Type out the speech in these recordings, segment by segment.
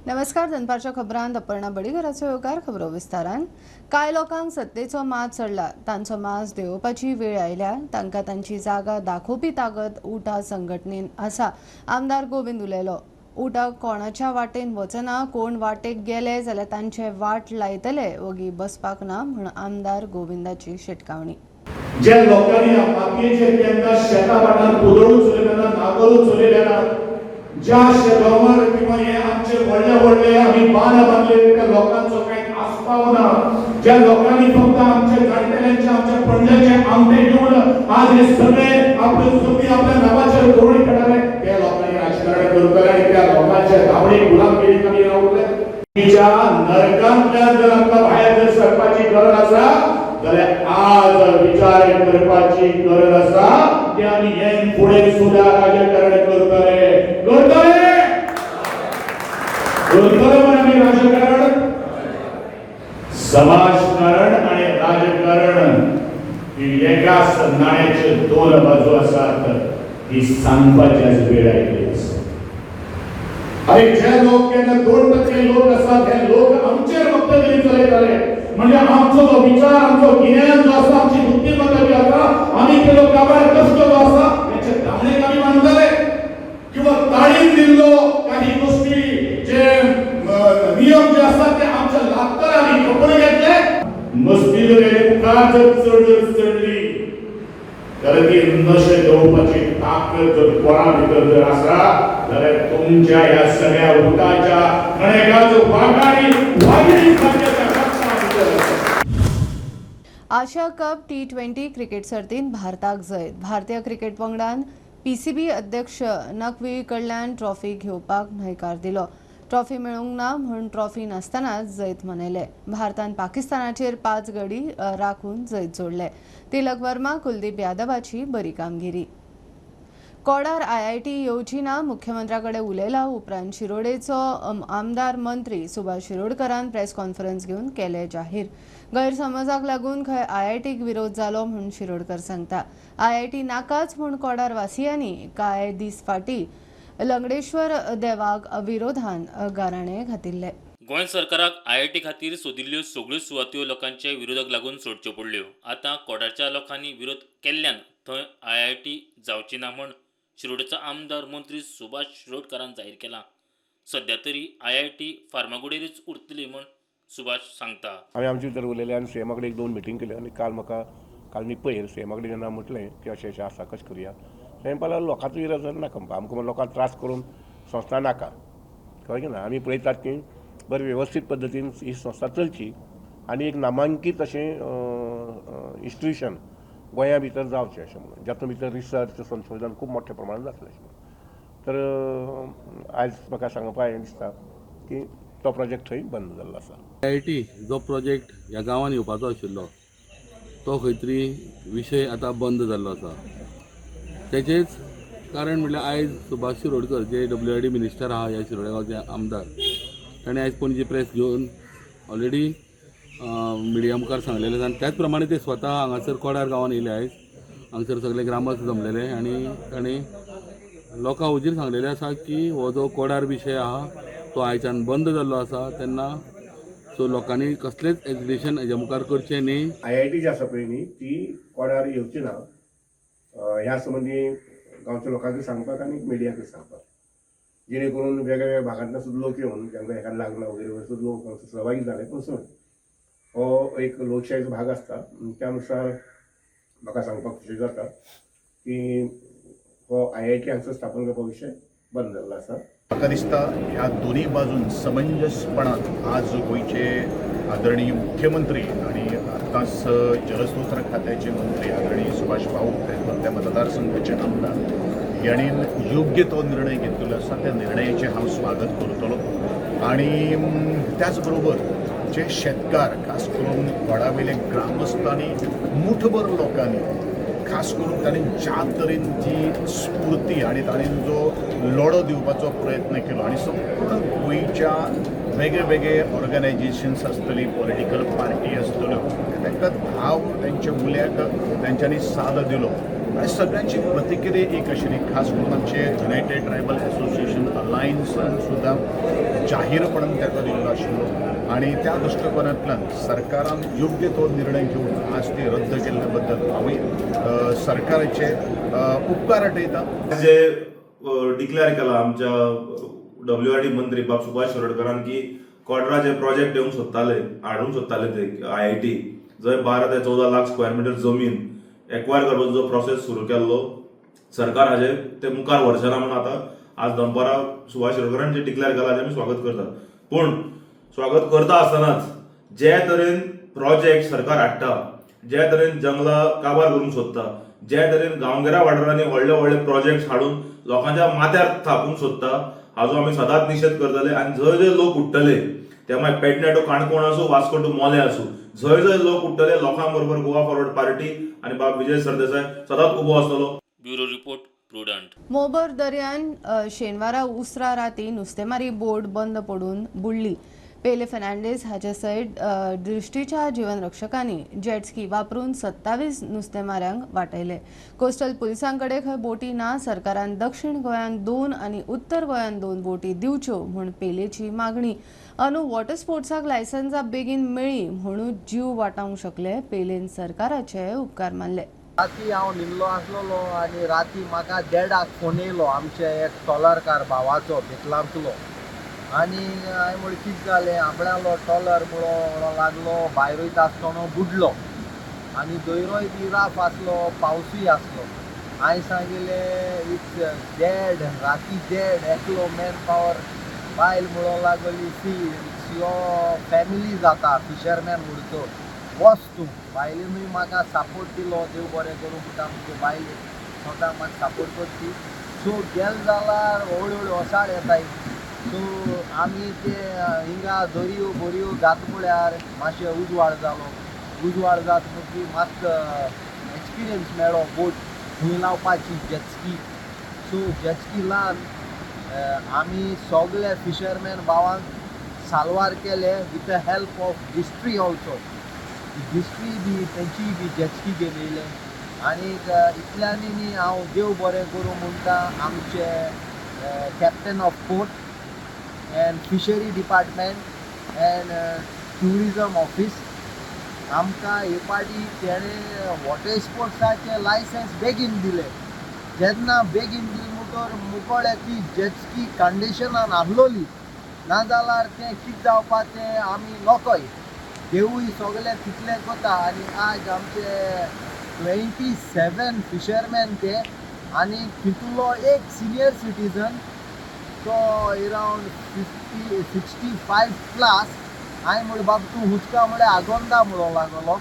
नमस्कार, दनपारच्या खबरांत अपर्णा बडीघराचो येवकार. खबरो विस्तारान. कांय लोकांक सत्तेचो माज चडला, तांचो माज देंवोवपाची वेळ आयल्या. तांकां तांची जागा दाखोवपी ताकद उटा संघटनेन आसा, आमदार गोविंद उलयलो. उटा कोणाच्या वाटेन वचना, कोण वाटेक गेले जाल्यार तांचे वाट लायतले, वगी बसपाक ना म्हूण आमदार गोविंदाची शिटकावणी. ज्या लोकांनी मातयेचेर केन्ना शेता भाटान कोदळूच चलयले ना, नांगरूच चलयले ना, ज्या शेतावर किंवा हे आमचे व्हडले व्हडले आमी बांद बांदले त्या लोकांचो कांय आस्पाव ना, ज्या लोकांनी फक्त आमच्या जाणटेल्यांचे, आमच्या पणज्यांचे आमटे घेवन आज हे सगळे आपले जमनी आपल्या नावाचेर करून खेळाले, त्या लोकांनी राजकारण करतले आनी त्या लोकांच्या धावणे गुलामगिरीत आमी रावतले. तिच्या नरकांतल्यान जर आमकां भायर जर सरपाची गरज आसा जाल्यार आज विचार करपाची गरज आसा की आमी हे फुडें सुद्दां राजकारण करतले, करतले, करतले. म्हण आमी राजकारण, समाजकारण आणि राजकारण ही एकाच नाण्याचे दोन बाजू आसात, ही सांगपाची आज वेळ आयिल्ली आसा. आणि जे लोक केन्ना 2% लोक आसात, हे लोक आमचेर वक्तगिरी चलयताले. म्हणजे आमचो जो विचार, आमचो गिन्यान जो आसा, आमची बुद्धिमत्ता जी आसा, आमी केलो काबार कश्ट जो आसा, हेचे दामणेक आमी मानताले किंवा ताणीन दिल्लो काही गोष्टी जे नियम जे आसात ते आमच्या लागतले, आमी कपडे घेतले. मस्ती जर हेणे मुखार जर चड जर चडली जाल्यार ती नशे दवरपाची ताकद जर कोणा भितर जर आसा जाल्यार तुमच्या ह्या सगळ्या उटाच्या खणेकाचो वाघाडी वाघिणी सारख्या रक्ता भितर आसा. आशिया कप टी20 क्रिकेट सर्तींत भारताक जैत. भारतीय क्रिकेट पंगडान पीसीबी अध्यक्ष नकवी कडल्यान ट्रॉफी घेवपाक न्हयकार दिलो. ट्रॉफी मेळूंक ना म्हूण ट्रॉफी नासतनाच जैत मनयले. भारतान पाकिस्तानाचेर 5 गडी राखून जैत जोडले. तिलक वर्मा, कुलदीप यादवाची बरी कामगिरी. कोडार आयआयटी येवची ना, मुख्यमंत्र्या कडेन उलयला उपरांत शिरोडेचो आमदार मंत्री सुभाष शिरोडकरान प्रेस कॉन्फरन्स घेवन केले जाहीर. गैरसमजाक लागून खंय आयआयटीक विरोध जालो म्हूण शिरोडकर सांगता. आयआयटी नाकाच म्हूण कोडार वासियांनी कांय दीस फाटीं लंगडेश्वर देवाक विरोधान गाराणे घातिल्ले. गोंय सरकाराक आयआयटी खातीर सोदिल्ल्यो सगळ्यो सुवात्यो लोकांच्या विरोधाक लागून सोडच्यो पडल्यो. आतां कोडारच्या लोकांनी विरोध केल्ल्यान थंय आयआयटी जावची ना म्हूण शिरोडेचो आमदार मंत्री सुभाष शिरोडकारान जाहीर केलां. सद्या तरी आयआयटी फार्मागुडेरूच उरतली म्हूण सुभाष सांगता. हांवें आमचे भितर उलयले आनी सीएमा कडेन एक दोन मिटींग केल्यो आनी काल म्हाका काल न्ही पयर सीएमा कडेन जेन्ना म्हटलें की अशें अशें आसा, कशें करुया, तें म्हणपाक लागलो लोकांचो विरोध नाका, आमकां लोकांक त्रास करून संस्था नाका. कळ्ळें की ना? आमी पळयतात की बरे वेवस्थीत पद्दतीन ही संस्था चलची आनी एक नामांकीत अशें इन्स्टिट्यूशन गोंया भितर जावचें अशें म्हणून, जातूंत भितर रिसर्च, संशोधन खूब मोठ्या प्रमाणात जातलें अशें म्हणून. तर आयज म्हाका सांगपा हें दिसता की तो प्रोजेक्ट थंय बंद जाल्लो आसा. आयआयटी जो प्रोजेक्ट ह्या गांवांत येवपाचो आशिल्लो तो खंय तरी विशय आतां बंद जाल्लो आसा. तेचेच कारण म्हणल्यार आयज Subhash Shirodkar J W I D minister आहा, ह्या शिरोडे गांवचे आमदार, ताणें आयज पणजी प्रेस घेवन ऑलरेडी मिडिया मुखार सांगलेलें आसा. आनी त्याच प्रमाणे ते स्वता हांगासर कोडार गांवांत येयले. आयज हांगासर सगळे ग्रामस्थ जमलेले आनी ताणें लोकां हुजीर सांगलेलें आसा की हो जो कोडार विशय आहा तो आयच्यान बंद जाल्लो आसा. तेन्ना सो लोकांनी कसलेंच एजिटेशन हेज्या मुखार करचें न्ही. आयआयटी जी आसा पळय न्ही, ती कोडार येवची ना ह्या संबंदी गांवच्या लोकांकूय सांगपाक आनी मिडियाकूय सांगपाक, जेणे करून वेगळ्या वेगळ्या भागांतल्यान सुद्दां लोक येवन, जांकां हेका लागना वगैरे सुद्दां लोक हांगासर सहभागी जाले पसून हो एक लोकशायेचो भाग आसता. त्या अनुसार म्हाका सांगपाक खुशी जाता की हो आयआयटी हांगसर स्थापन करपा विशय बंद जाल्लो आसा. म्हाका दिसता ह्या दोनूय बाजून समंजसपणान आज गोंयचे आदरणीय मुख्यमंत्री आनी आतांच जलस्रोत खात्याचे मंत्री आदरणीय सुभाष भाऊ, त्या मतदारसंघाचे आमदार, यांनी योग्य तो निर्णय घेतलेलो आसा. त्या निर्णयाचें हांव स्वागत करतलो. आनी त्याच बरोबर जे शेतकार, खास करून वडावेले ग्रामस्थांनी, मुठभर लोकांनी, खास करून तांणी ज्या तरेन जी स्फूर्ती आनी तांणी जो लढो दिवपाचो प्रयत्न केलो आनी संपूर्ण गोंयच्या वेगळे वेगळे ऑर्गनायजेशन्स आसतली, पॉलिटिकल पार्टी आसतल्यो, तांकां धाव तेंच्या उल्याक तेंच्यांनी साद दिलो आनी सगळ्यांची प्रतिक्रिया एक आशिल्ली. खास करून आमचे युनायटेड ट्रायबल एसोसिएशन अलायन्सान सुद्दां जाहीरपणान ताका दिल्लो आशिल्लो आनी त्या दृश्टिकोनांतल्यान सरकारान योग्य तो निर्णय घेवन आज ती रद्द केल्ल्या बद्दल हांवूय सरकाराचे उपकार आठयता. जे डिक्लेअर केला आमच्या WRD मंत्री बाब सुभाष शिरोडकरान की कॉड्रा जे प्रोजेक्ट येवंक सोदताले, हाडूंक सोदताले ते IIT, जंय 12 ते 14 लाख स्क्वेअर मिटर जमीन एक्वायर करपाचो जो प्रोसेस सुरू केल्लो, सरकार हाजे ते मुखार व्हरचे ना म्हणून आतां आज दनपारां सुभाष शिरोडकरान जे डिक्लेअर केला हाजें आमी स्वागत करतात. पूण स्वागत करता आसतनाच जे तरेन प्रोजेक्ट सरकार हाडटा, जे तरेन जंगलां काबार करूंक सोदता, जे तरेन गांवगिऱ्या वाठारांनी व्हडले व्हडले प्रोजेक्ट्स हाडून लोकांच्या माथ्यार थापूंक सोदता, हाजो आमी सदांच निशेध करतले. आनी जंय जंय लोक उठ्ठले, ते मागीर पेडणे टू काणकोण आसूं, वास्को टू मोलें आसूं, जंय जंय लोक उठ्ठले लोकां बरोबर गोवा फॉरवर्ड पार्टी आनी बाब विजय सरदेसाय सदांच उबो आसतलो. Bureau report, Prudent. मोबर दर्यान शेनवारा उसरा राती नुस्तेमारी बोट बंद पडून बुडली. पेले फर्नांडीस हाचे सयत दृश्टीच्या जीवनरक्षकांनी जेटस्की वापरून 27 नुस्तेमाऱ्यांक वाटयले. कोस्टल पुलिसां कडेन खंय बोटी ना. सरकारान दक्षिण गोंयांत 2 आनी उत्तर गोंयांत 2 बोटी दिवच्यो म्हूण पेलेची मागणी. अंदू वॉटर स्पोर्ट्साक लायसन्सां बेगीन मेळ्ळी म्हणून जीव वाटावंक शकले. पेलेन सरकाराचे उपकार मानले. राती हांव न्हिदलो आसलेलो आनी राती म्हाका 1:30 फोन येयलो आमचे एक ट्रॉलरकार भावाचो भितलांतलो आनी हांवें म्हणलें कितें जालें, आपणालो ट्रॉलर म्हणो लागलो भायर वयता आसतना बुडलो आनी दर्योय बी राफ आसलो, पावसूय आसलो. हांवें सांगिल्लें it's 1:30, राती 1:30, एकलो मॅन पावर बायल म्हणो लागली सी it's your family जाता फिशरमॅन म्हणतो वच तूं. बायलेनूय म्हाका सपोर्ट दिलो, देव बरें करूं म्हणटा, आमची बायल स्वता म्हाका सपोर्ट करची. सो गेल जाल्यार हळू हळू वसाड येताय. सो आमी ते हिंगा दर्यो बोरयो घात म्हळ्यार मातशें उजवाड जालो. उजवाड जात म्हणटकीर मातसो एक्सपिरियन्स मेळ्ळो बोट खंय लावपाची, जेटस्की. सो जेटस्की लावन आमी सगळे फिशरमॅन भावांक साल्वार केले with the help of district also. District बी तेंचीय बी जेटस्की घेवन येयले आनी इतल्यांनी न्ही हांव देव बरें करूं म्हणटा आमचे captain of port and fishery department and tourism office आमकां हे पाटी तेणें वॉटर स्पोर्ट्साचें लायसन्स बेगीन दिलें. जेन्ना बेगीन दिलें म्हणटकर मुकोळे ती जेटस्की कंडिशनान आसलोली, नाजाल्यार तें कितें जावपा तें आमी नोकोय. देवूय सगळें तितलें कोता. आनी आज आमचे 27 फिशरमॅन ते आनी तितूंतलो एक सिनियर सिटीजन तो अरावंड 50-65 प्लस. हांवें म्हणलें बाब तूं हुसका म्हळ्यार आगोंदा म्हणूंक लागलो.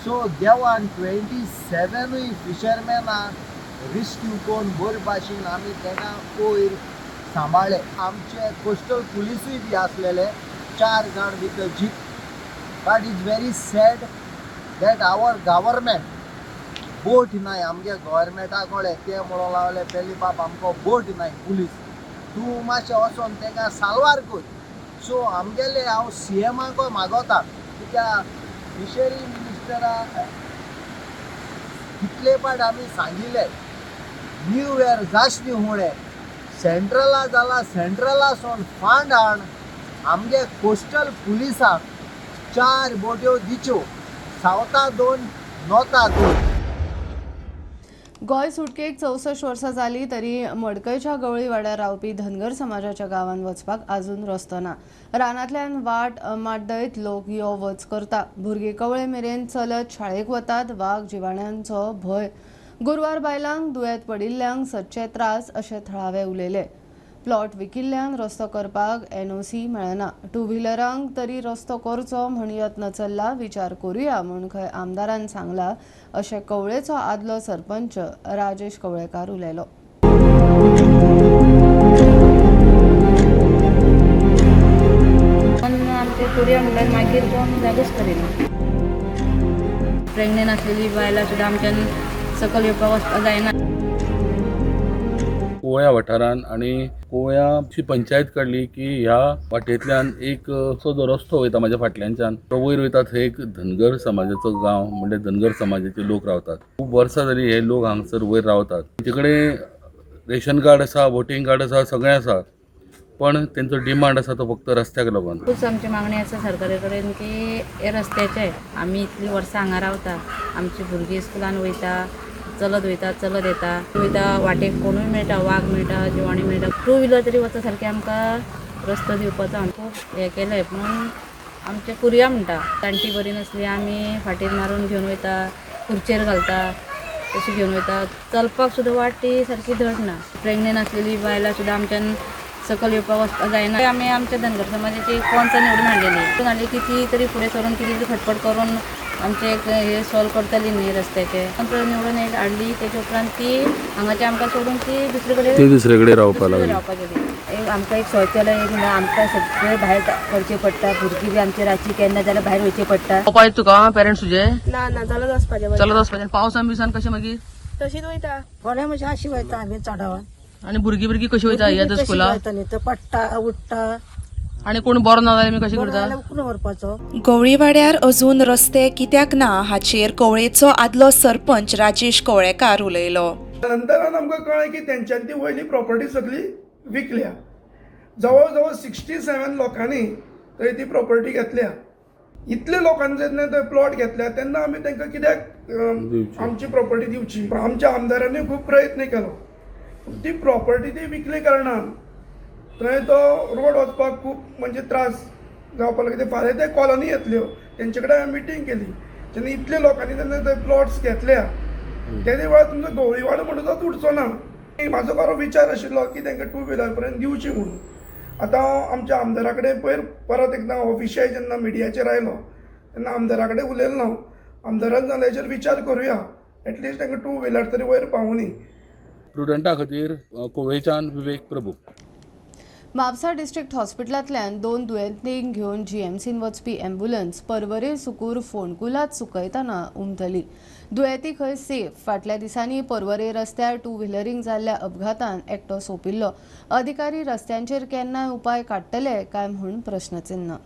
सो देवान 27 फिशरमॅनां रिस्क्यू करून बरे भाशेन आमी तेका वयर सांबाळ्ळे. आमचे कोस्टल पुलिसूय बी आसलेले 4 जाण with jeep. But it's very sad that our government boat नाय. आमगे गव्हर्मेंटा कडेन ते म्हणूंक लागले पेली बाब आमकां बोट नाय, पुलीस तूं मातशें वचोन तेका साल्वार कर. सो आमगेले हांव CMाकय मागोता कित्याक फिशरी मिनिस्टरा कितले पाट आमी सांगिल्ले न्यू इयर जाशनी हुळे सेंट्रला जाला सेंट्रला सोन फंड हाड आमगे कोस्टल पुलिसाक 4 बोट्यो दिच्यो, सावथा 2 नॉर्था 2. गोंय सुटकेक 64 वर्सां जाली तरी मडकयच्या गवळी वाड्यार रावपी धनगर समाजाच्या गांवांत वचपाक आजून रस्तो ना. रानांतल्यान वाट माड्डयत लोक यो वच करता. भुरगीं कवळे मेरेन चलत शाळेक वतात. वाग जिवाण्यांचो भंय, गुरवार बायलांक, दुयेंत पडिल्ल्यांक सदचे त्रास अशें थळावे उलयले. प्लॉट विकिल्ल्यान रस्तो करपाक NOC मेळना. टू व्हिलरांक तरी रस्तो करचो म्हण यत्न चल्ला, विचार करुया म्हूण खंय आमदारान सांगला अशें कवळेचो आदलो सरपंच राजेश कवळेकार उलयलो. आमचे म्हणल्यार मागीर कोण जागोच करिना. प्रेग्नेंट आसलेली बायलां सुद्दां आमच्यान सकयल येवपाक वचपाक जायना. कोवळ्या वाठारान आनी कोवळ्याची पंचायत काडली की ह्या वाटेंतल्यान एक असो जो रस्तो वयता म्हाज्या फाटल्यानच्यान तो वयर वयता थंय एक धनगर समाजाचो गांव म्हणजे धनगर समाजाचे लोक रावतात. खूब वर्सां जाली हे लोक हांगसर वयर रावतात. तेंचे कडेन रेशन कार्ड आसा, वोटींग कार्ड आसा, सगळें आसा. पण तेंचो डिमांड आसा तो फक्त रस्त्याक लागून. खूब आमची मागणी आसा सरकारा कडेन की हे रस्त्याचे, आमी इतलीं वर्सां हांगा रावता, आमची भुरगीं स्कुलान वयता, चलत वयता, चलत येता वयता, वाटेक कोणूय मेळटा, वाग मेळटा, जिवाणी मेळटा, टू व्हिलर तरी वचो सारकें आमकां रस्तो दिवपाचो आमी खूब हें केलें. पूण आमचें कुरया म्हणटा जाणटी बरी नासली आमी फाटीर मारून घेवन वयता, खुर्चेर घालता, तशी घेवन वयता. चलपाक सुद्दां वाट ती सारकी धड ना. प्रेग्नेंट आसलेली बायलां सुद्दां आमच्यान सकयल येवपाक वचपाक जायना. आमी आमच्या धनगर समाजाची कोणसा निवडून हाडलेली, हाडली की ती तरी फुडें सरून कितें तरी खटपट करून आमचें एक हे सॉल्व करतली न्ही रस्त्याचें. निवडून हाडली तेच्या उपरांत ती हांगाचे आमकां सोडून ती दुसरे कडेन दुसरे कडेन रावपाक लागली. गेली. आमकां एक शौचालय एक ना, आमकां सगळें भायर करचें पडटा. भुरगीं बी आमचे रातची केन्ना जाल्यार भायर वयचें पडटा. पप्पा येता तुका पेरंट्स तुजे? ना ना, चलत वचपाचें. चलत वचपाचें. पावसान बिवसान कशें मागीर? तशीच वयता. फोंड्या म्हणजे अशी वयता आमी चडावन. आनी भुरगीं भुरगीं कशी वयता येता स्कुलाक? पडटा उठ्ठा. आनी कोण बरो ना जाल्यार कशें करता? कोण व्हरपाचो? गवळीवाड्यार अजून रस्ते कित्याक ना हाचेर कवळेचो आदलो सरपंच राजेश कवळेकार उलयलो. नंतरान आमकां कळ्ळें की तेंच्यांनी ती वयली प्रॉपर्टी सगळी विकल्या. जवळ जवळ 67 लोकांनी थंय ती प्रॉपर्टी घेतल्या. इतले लोकांनी जेन्ना थंय प्लॉट घेतल्या तेन्ना आमी तांकां कित्याक आमची प्रॉपर्टी दिवची? आमच्या आमदारांनी खूब प्रयत्न केलो. ती प्रॉपर्टी ती विकली कारणान थंय तो रोड वचपाक खूब म्हणजे त्रास जावपाक लागले. फाल्यां ते कॉलनी येतल्यो, तेंचे कडेन हांवें मिटींग केली. जेन्ना इतले लोकांनी जेन्ना थंय प्लॉट्स घेतल्या तेन्ना वेळार तुमचो गवळीवाडो म्हणटा तो उरचो ना. म्हाजो खरो विचार आशिल्लो की तांकां टू व्हिलर पर्यंत दिवची म्हणून. आतां आमच्या आमदारा कडेन पयर परत एकदां हो विशय जेन्ना मिडियाचेर आयलो तेन्ना आमदारा कडेन उलयलो ना. आमदारान जाल्यार हेचेर विचार करुया, एटलिस्ट तांकां टू व्हिलर तरी वयर पावोनी. प्रुडंटा खातीर कोवेच्यान विवेक प्रभू. म्हापसा डिस्ट्रिक्ट हॉस्पिटलांतल्यान 2 दुयेंतींक घेवन जीएमसीन वचपी ॲम्ब्युलन्स पर्वरे सुकूर फोंडकुलांत सुकयतना उमथली. दुयेंती खंय सेफ. फाटल्या दिसांनी पर्वरे रस्त्यार टू व्हिलरींक जाल्ल्या अपघातान एकटो सोंपिल्लो. अधिकारी रस्त्यांचेर केन्नाय उपाय काडटले काय म्हूण प्रश्नचिन्ह.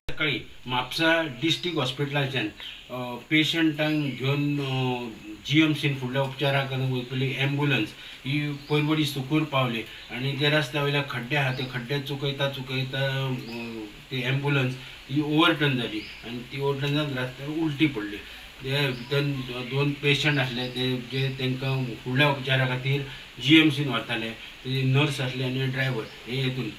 सकाळी म्हापसा डिस्ट्रिक्ट हॉस्पिटलाच्यान पेशंटांक घेवन जीएमसीन फुडल्या उपचाराक वचपी ॲम्ब्युलन्स ही पर्वरी सुकूर पावली आनी जे रस्त्या वयल्या खड्डे आहा ते खड्डे चुकयता चुकयता ती ॲम्ब्युलन्स ही ओवरटर्न जाली आनी ती ओवरटर्न जावन रस्त्यार उलटी पडली. ते भितर 2 पेशंट आसले ते जे तांकां फुडल्या उपचारा खातीर जीएमसीन व्हरताले. ते नर्स आसले आनी ड्रायव्हर हे हेतून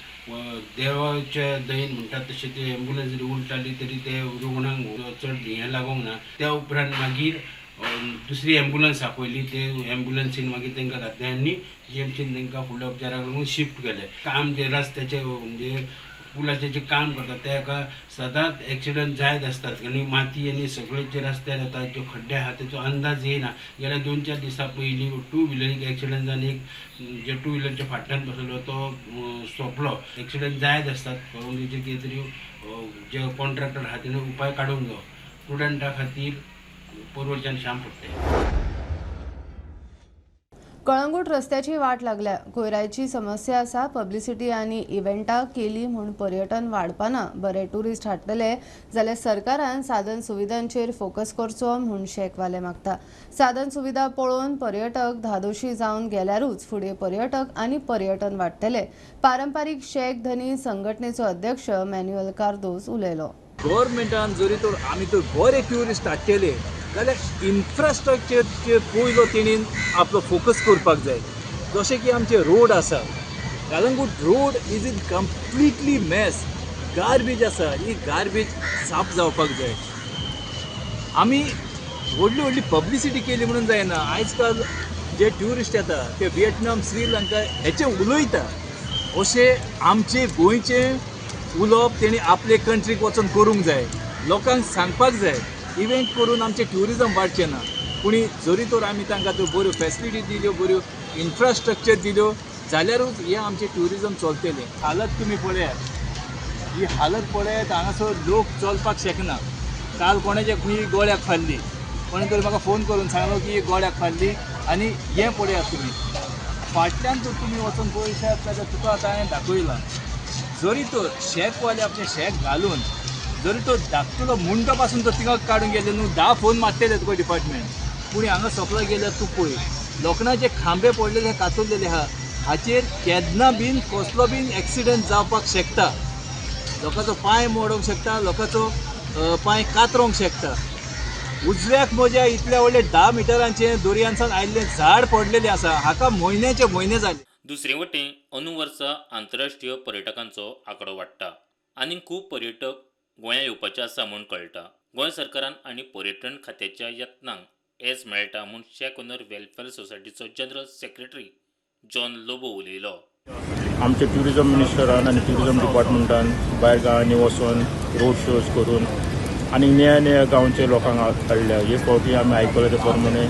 देवाच्या दयेन म्हणटात तशें ते ॲम्ब्युलन्स जरी उलटाली तरी ते रुग्णांक चड हें लागूंक ना. त्या उपरांत मागीर दुसरी ॲम्ब्युलन्स आपयली. ते ॲम्ब्युलन्सीन मागीर तांकां घातले आनी जीएमसीन तांकां फुडल्या उपचाराक लागून शिफ्ट केले. काम जे रस्त्याचे म्हणजे पुलाचें जें काम करता ताका सदांच एक्सिडंट जायत आसतात आनी माती आनी सगळे जे रस्त्यार येता ज्यो खड्डे आहा तेचो अंदाज येयना. गेल्या 2-4 दिसां पयलीं टू व्हिलरीक एक्सिडंट जावन एक जे टू व्हिलरच्या फाटल्यान बसलो तो सोंपलो. एक्सिडंट जायत आसतात करून तेजेर कितें तरी जे कॉन्ट्रॅक्टर आहा तेणे उपाय काडूंक जायो. स्टुडंटा खातीर पर्वरच्यान श्याम फुट्टे. कळंगूट रस्त्याची वाट लागल्या. कोयराची समस्या आसा. पब्लिसिटी आनी इव्हेंटां केली म्हूण पर्यटन वाडपाना. बरे ट्युरिस्ट हाडटले जाल्यार सरकारान साधन सुविधांचेर फोकस करचो म्हूण शेकवाले मागता. साधन सुविधा पळोवन पर्यटक धादोशी जावन गेल्यारूच फुडें पर्यटक आनी पर्यटन वाडटले. पारंपारीक शेक धनी संघटनेचो अध्यक्ष मॅन्युअल कार्दोज उलयलो. गव्हर्मेंटान जरी तर आमी तर बरे ट्युरिस्ट हाडटले जाल्यार इन्फ्रास्ट्रक्चरचेर पयलो तेणीन आपलो फोकस करपाक जाय. जशें की आमचे रोड आसा, Calangute road is in completely mess, garbage आसा, ही गार्बेज साफ जावपाक जाय. आमी व्हडली व्हडली पब्लिसिटी केली म्हणून जायना. आयज काल जे ट्युरिस्ट येता ते विएतनाम, श्रीलंका हेचे उलयता. अशें आमचे गोंयचें उलोवप तेणी आपले कंट्रीक वचून करूंक जाय, लोकांक सांगपाक जाय. इव्हेंट करून आमचें ट्युरिजम वाडचें ना. पूण जरी तर आमी तांकां त्यो बऱ्यो फेसिलिटी दिल्यो, बऱ्यो इन्फ्रास्ट्रक्चर दिल्यो जाल्यारूच हें आमचें ट्युरिजम चलतलें. हालत तुमी पळयात, ही हालत पळयात, हांगासर लोक चलपाक शकना. काल कोणाच्या खंय गोळ्याक फाल्ली, कोणें तरी म्हाका फोन करून सांगलो की गोळ्याक फाल्ली. आनी हें पळयात तुमी फाटल्यान जर तुमी वचून पळयशात जाल्यार तुका आतां हांवें दाखयलां. जरी तर शॅकवाले आपले शॅक घालून जरी तो धाकटुलो मुंडो पासून तो थिंगा काडून गेले न्हू, 10 फोन मारतले तुका डिपार्टमेंट. पूण हांगा सोंपला गेल्यार तूं पळय लोखणाचे खांबे पडलेले कातरलेले आहा. हाचेर केन्ना बीन कसलो बीन एक्सिडंट जावपाक शकता. लोकांचो पांय मोडूंक शकता, लोकांचो पांय कातरोंक शकता. उजव्याक म्हज्या इतल्या व्हडले 10 मिटरांचे दर्यांसान आयिल्लें झाड पडलेलें आसा, हाका म्हयन्याचे म्हयने जाले. दुसरे वटेन अंदू वर्सा आंतरराष्ट्रीय पर्यटकांचो आंकडो वाडटा आनी खूब पर्यटक गोंया येवपाचे आसा म्हूण कळटा. गोंय सरकारान आनी पर्यटन खात्याच्या यत्नांक येस मेळटा म्हूण शॅक ओनर वेलफेअर सोसायटीचो जनरल सेक्रेटरी जॉन लोबो उलयलो. आमचे ट्युरिजम मिनिस्टरान आनी ट्युरिजम डिपार्टमेंटान भायर गांवांनी वचून रोड शोज करून आनी नव्या नव्या गांवचे लोकांक हाडल्या. हे फावटी आमी आयकलें ते प्रमाणे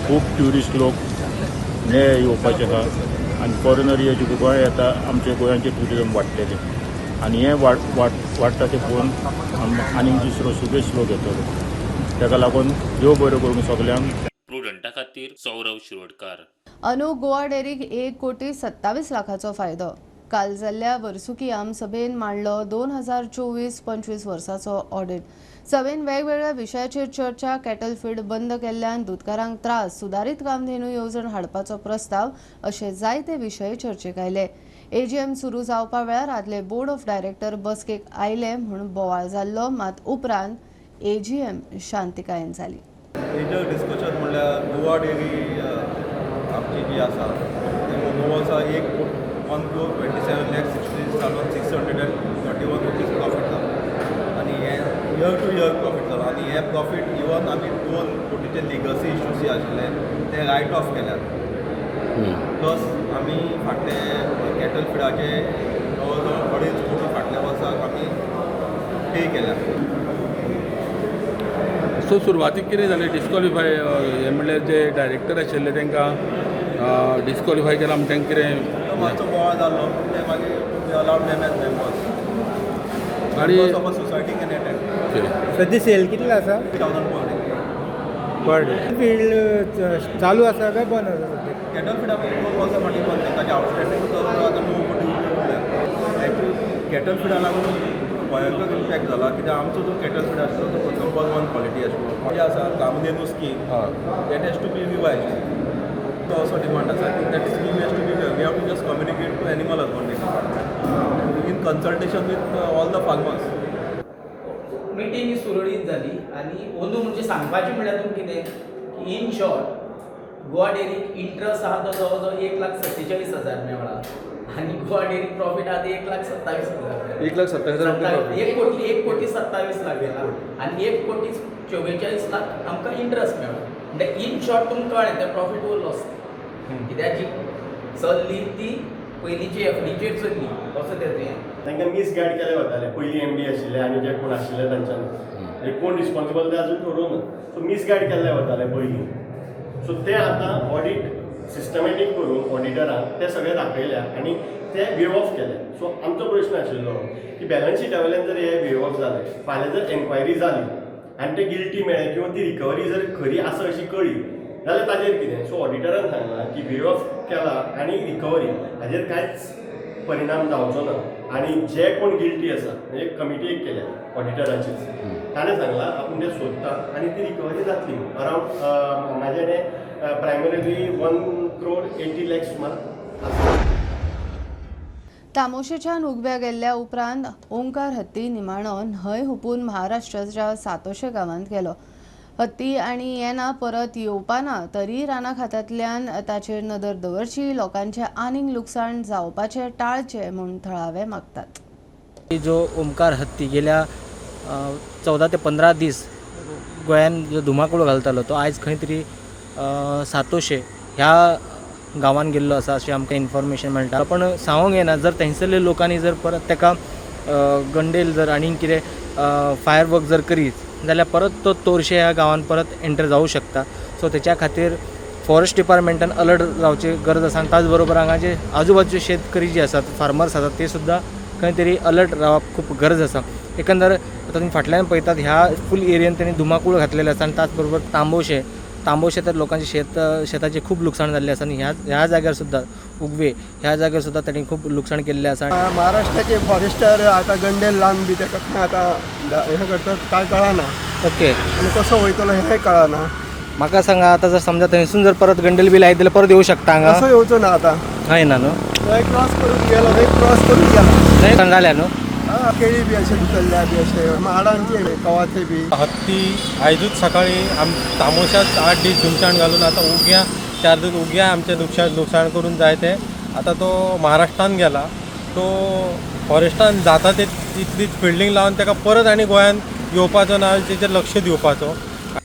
खूब ट्युरिस्ट लोक नवे येवपाचे आहा आनी फॉरेनर हे जे गोंया येता आमच्या गोंयांचें ट्युरिजम वाडटलें आनी हें वाडटा तें पळोवन आनीक दुसरो सुबेज लोक येतलो. ताका लागून देव बरें करूं सगल्यांक. प्रुडंटा खातीर सौरव शिरोडकार. अंदू गोवा डेअरीक 1,27,00,000 फायदो. काल जाल्ल्या वर्सुकी आमसभेन मांडलो 2024-25 वर्साचो ऑडिट. सभेन वेगवेगळ्या विशयाचेर चर्चा. कॅटल फीड बंद केल्ल्यान दुदकारांक त्रास, सुदारीत कामधेनू येवजण हाडपाचो प्रस्ताव अशे जायते विशय चर्चेक आयले. एजीएम सुरू जावपा वेळार आदले बोर्ड ऑफ डायरेक्टर बसकेक आयले म्हूण बोवाळ जाल्लो, मात उपरांत एजीएम शांतिकायेन जाली. मेजर डिस्कशन म्हणल्यार गोवा डेअरी आमची जी आसा ती अंदू वर्सा 1,27,60,631 रुपीज प्रॉफीट जालो आनी हें इयर टू इयर प्रॉफीट जालो आनी हें प्रॉफीट इवन आमी 2 कोटीचे लिगसी इश्यूज जे आशिल्ले ते रायट ऑफ केल्यात. प्लस आमी फाटले कॅटल फिडाचे जवळ जवळ 2.5 कोटी फाटल्या वर्साक आमी पे केल्यात. सो सुरवातीक कितें जालें, डिस्कॉलिफाय हें म्हणल्यार जे डायरेक्टर आशिल्ले तांकां डिस्कॉलिफाय केला म्हण तांकां कितें मातसो बोवाळ जाल्लो, पूण ते मागीर अलावड देम एज मेंबर्स आनी सोसायटी can attend. सद्या सेल कितले आसा? 2,000 per day. Per day. Field चालू आसा काय बंद आसा सद्या? कॅटल फीड आमी 2 वर्सां फाटीं बंद केलें, ताजें आवटस्टँडींग आतां 9 कोटी रुपया उरल्या. एक्चुअली कॅटल फिडा लागून भयंकर इम्पॅक्ट जाला, कित्याक आमचो जो कॅटल फीड आसलो तो नंबर 1 क्वॉलिटी आशिल्लो. जें आसा Kamdhenu scheme, that has to be revise. तो असो डिमांड आसा की that scheme has to be, we have to just communicate to animal husbandry in consultation with all the farmers. Meeting ही सुरळीत जाली आनी अंदू म्हणजे सांगपाचें म्हणल्यार तुमकां कितें की इन शॉर्ट गोवा डेअरीक इंट्रस्ट आहा तो जवळ जवळ 1,47,000 मेळ्ळा आनी गोवा डेअरीक प्रॉफीट आहा ते 1,27,000. 1,27,000 1,27,00,000 गेला आनी 1,44,00,000 आमकां इंट्रस्ट मेळ्ळा. म्हणल्यार इन शॉर्ट तुमकां कळ्ळें तें प्रॉफीट वो लॉस, कित्याक जी चल्ली ती पयलींची एफडीचेर चल्ली असो तें. तांकां मिसगायड केले वताले. पयलीं एमडी आशिल्ले आनी जे कोण आशिल्ले तांच्यानी कोण रिस्पॉन्सिबल ते अजून थारोवंक ना, सो मिसगायड केल्ले वताले पयलीं. सो ते आतां ऑडीट सिस्टमॅटीक करून ऑडिटरान ते सगळे दाखयल्या आनी ते वेव ऑफ केले. सो आमचो प्रश्न आशिल्लो की बॅलन्स शिटा वयल्यान जर हे वेव ऑफ जाले, फाल्यां जर एन्क्वायरी जाली आनी ते गिल्टी मेळ्ळे किंवा ती रिकवरी जर खरी आसा अशी कळ्ळी जाल्यार ताजेर कितें? सो ऑडिटरान सांगलां की वेव ऑफ केला आनी रिकवरी हाजेर कांयच परिणाम जावचो ना आनी जे कोण गिल्टी आसा म्हणजे कमिटी एक केल्या ऑडिटराचीच, ताणें सांगलां आपूण ते सोदता आनी ती रिकवरी जातली. अरावंड म्हाजें प्रायमरीली 1,80,00,000 सुमार आसा. तामोशेच्यान उगव्या गेल्ल्या उपरांत ओंकार हत्ती निमाणो न्हंय हुपून महाराष्ट्राच्या सातोशे गांवांत गेलो. हत्ती आनी येना परत येवपाना तरी राना खात्यांतल्यान ताचेर नदर दवरची, लोकांचें आनीक लुकसाण जावपाचें टाळचें म्हूण थळावे मागतात. जो ओंकार हत्ती गेल्या 14 ते 15 दीस गोंयान जो धुमाकूळ घालतालो तो आयज खंय तरी सातोशे ह्या गांवान गेल्लो आसा अशें आमकां इन्फॉर्मेशन मेळटा. पण सांगूंक येना, जर थंयसरले लोकांनी जर परत ताका गंडेल जर आनीक कितें फायर वर्क जर करीत जाल्यार परत तो तोरशे ह्या गांवान परत एंटर जावूं शकता. सो तेच्या खातीर फॉरेस्ट डिपार्टमेंटान अलर्ट रावची गरज आसा आनी त्याच बरोबर हांगा जे आजूबाजूचे शेतकरी जे आसात, फार्मर्स आसात, ते सुद्दां खंय तरी अलर्ट रावप खूब गरज आसा. एकंदर आतां तुमी फाटल्यान पळयतात ह्या फूल एरियेन तेणी धुमाकूळ घातलेले आसा आनी त्याच बरोबर तांबोशे तर लोकांचे शेताचें खूब लुकसाण जाल्लें आसा आनी ह्या जाग्यार सुद्दां उगवे ह्या जाग्यार सुद्दां तांणी खूब लुकसाण केल्लें आसा. महाराष्ट्राचे फॉरेस्टर आतां गंडेल लावन बी तेका खंय आतां हें करतात कांय कळना. ओके, आनी कसो वयतलो हेंय कळना. म्हाका सांगा आतां जर समजा थंयसून जर परत गंडेल बी लायत जाल्यार परत येवं शकता हांगा? कसो येवचो ना आतां. खंय ना न्हू? थंय क्रॉस करून गेलो, थंय क्रॉस करून गेला. थंय जाल्या न्हू? केळी बी अशें धुकल्ल्या बी अशें माडांचे कवाथे बी. हत्ती आयजूच सकाळी तामोशाच 8 दीस धुमशाण घालून आतां उग्या 4 दीस उग्या आमचें नुकसाण करून जाय ते आतां तो महाराष्ट्रान गेला. तो फॉरेस्टान जाता ते तितलीच फिल्डींग लावन ताका परत आनी गोंयान येवपाचो ना तेचेर लक्ष दिवपाचो.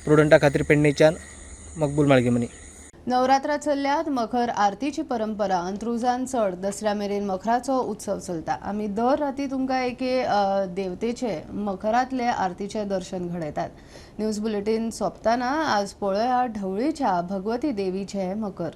प्रुडंटा खातीर पेडणेच्यान मकबूल माळगेमनी. नवरात्रा चल्ल्यात मखर आरतीची परंपरा अंत्रुजान चड दसऱ्या मेरेन मखराचो उत्सव चलता. आमी दर राती तुमकां एके देवतेचे मखरांतले आरतीचे दर्शन घडयतात. न्यूज बुलेटीन सोंपतना आज पळोवया ढवळीच्या भगवती देवीचे मकर.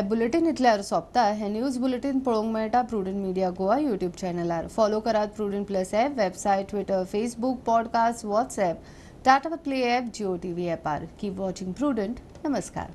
बुलेटीन इतल्यार सोंपता. हे न्यूज बुलेटीन पळोवंक मेळटा प्रुडंट मिडिया गोवा यूट्यूब चॅनलार. फॉलो करात Prudent plus app, website, Twitter, Facebook, podcast, WhatsApp, Tata Play app, Jio TV ॲपार. Keep watching prudent. नमस्कार.